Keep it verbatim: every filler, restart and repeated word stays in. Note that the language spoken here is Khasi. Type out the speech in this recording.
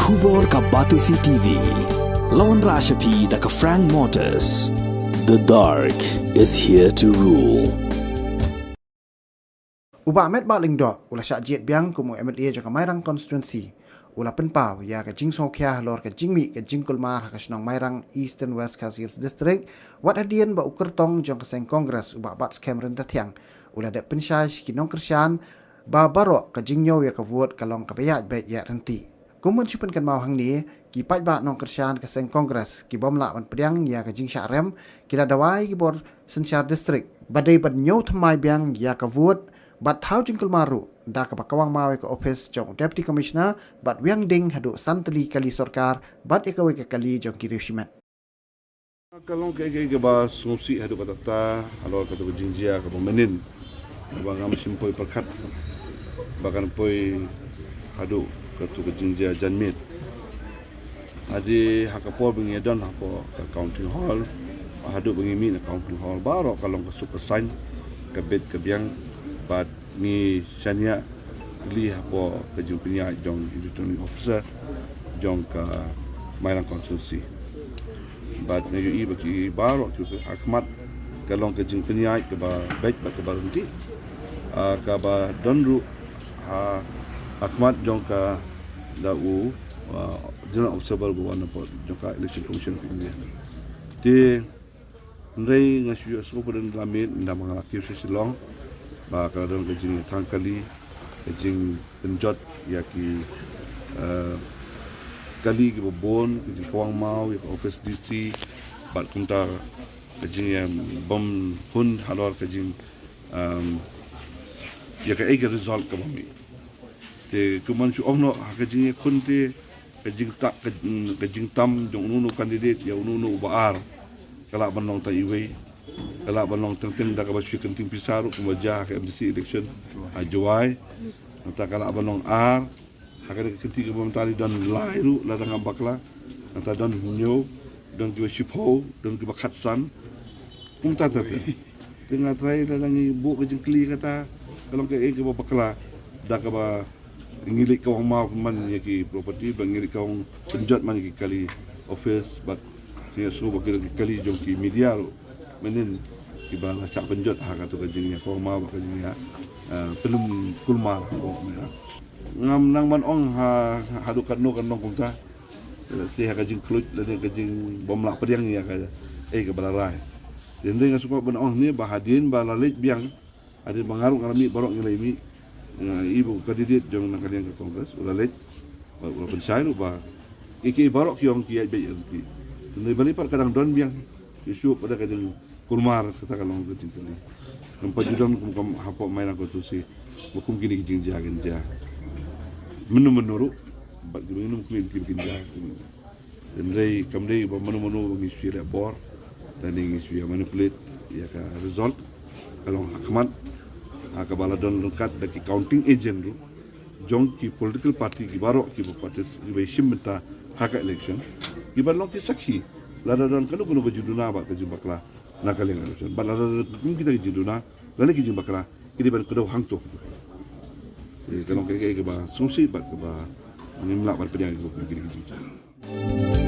Khubor ka Batesi T V. Lawan Rashapi da ka Frank Motors. The dark is here to rule. U Bah Metbah Lyngdoh u la shah jied biang kum u M L A jong ka Mairang Constituency. U la pynpaw ïa ka jingsngewkhia halor ka jingmih ka jingkulmar ha ka shnong Mairang, Eastern West Khasi Hills District, wat hadien ba u kyrtong jong ka seng Congress u Bah Batskhem Ryntathiang u la dep pynshai sha ki nongkyrshan ba baroh ka jingñiew ïa ka vote ka long kaba ïaid beit ïaid ryntih. Kum ban shu pynkynmaw hangne, ki paidbah nongkyrshan ka seng Congress ki bym lah ban pdiang ïa ka jingshah rem, ki la dawa ïa ki bor synshar district ba dei ban ñiew thymmai biang ïa ka vote, bad thaw jingkulmar ruh da kaba kawang maw ïa ka ophis jong u Deputy Commissioner bad wiang ding haduh san tylli kali sorkar bad ïa kawei ka kali jong ki riew shimet. Ka long kaei kaei kaba sngewsih haduh katta katta halor katu ka jingjia kaba mynnin, kaba ngam shym poi pyrkhat ba kan poi haduh katu ka jingjia janmiet. Hadi ha ka por ba ngi don hapoh ka counting hall, haduh ba ngi mih na counting hall, baroh ka long ka suk ka saiñ, ka bit ka biang, bad ngi shaniah tylli hapoh ka jingpynïaid jong i Returning Officer jong ka Mairang Constituency. Bad nga ïohi ba ki baroh ki ha khmat ka long ka jingpynïaid kaba beit bad kaba ryntih. Ah, kaba don ruh ha, ha khmat jong ka, da u, ah, General Observer ba wan hapoh jong ka Election Commission of India. Te hynrei nga shu ïohsngew ba don la miet ynda ma nga la kiew sha Shillong ba ka la don ka jingïathang kali, ka jingpynjot ïa ki, eh, kali kiba bun, ka jingkawang maw ïa ka ophis D C, bad kumta ka jingïabym hun halor ka jing, ehm, ïa kaei ka result kaba mih. Te kumban shu ong noh ha ka jingïakhun te, ka jingta-, ka, mm, ka jingtam jong uno uno u candidate ïa uno uno uba ar ka lah ban long tang iwei, ka lah ban long teng teng da kaba shu kynting pisa ruh kumba jia ha ka M D C election ha Jowai. Nangta ka lah ban long ar ha kane ka kynti kaba mynta, don lai ruh lada ngam bakla. Nangta don hynñiew, don kiba shiphew, don kiba khatsan. Kumta ta te. Te nga trai lada ngi buh ka jingkylli kata, ka long kaei kaba bakla da kaba ngi leit kawang maw kumban ïa ki property, ba ngi leit kawang pynjot man ïa ki kali office, bad ngi sngew ba ki kali jong ki media ruh mynnin kiba la shah pynjot ha katu ka jingïakawang maw bad ka jingïa, eh, pynlong kulmar. Ngam nang ban ong ha, haduh katno kan long kumta. Lehse ha ka jingkhluit lane ka jingbym lah pdiang ïa kaei kaba la rai. Te hynrei nga sngewbha ban ong hangne ba hadien ba la leit biang, hadien ba nga ruh nga la mih, baroh ngi la mih, nga i ba u candidate jong na ka liang ka Congress u la leit, ba u la pynshai ruh ba kiei kiei baroh ki ong ki ïaid beit ryntih. Te hynrei balei pat ka dang don biang, shuh shuh pat da ka jing kulmar kata ka long ka jingkylli. Ngam pat ju don kum kam hapoh Mairang Constituency ba kum kine ki jingjia kin jia. Mynno mynno ruh bad kiba ngi nym khmih kiba kin jia. Hynrei kam dei ba mynno mynno ba ngi shu leh bor lane ngi shu ïa manipulate ïa ka result. Ka long ha khmat ha kaba la don ryngkat da ki counting agent ruh jong ki political party ki baroh kiba partis-, kiba shim bynta ha ka election, kiba long ki sakhi lada don kano kano ka jingduna bad ka jingbakla na ka liang election. Bad lada don kum kita ki jingduna lane ki jingbakla, ki dei ban kdew hangto. Eh, ka long kaei kaei kaba sngewsih bad kaba ngim lah ban pdiang ïa ka kum kita ki jingjia.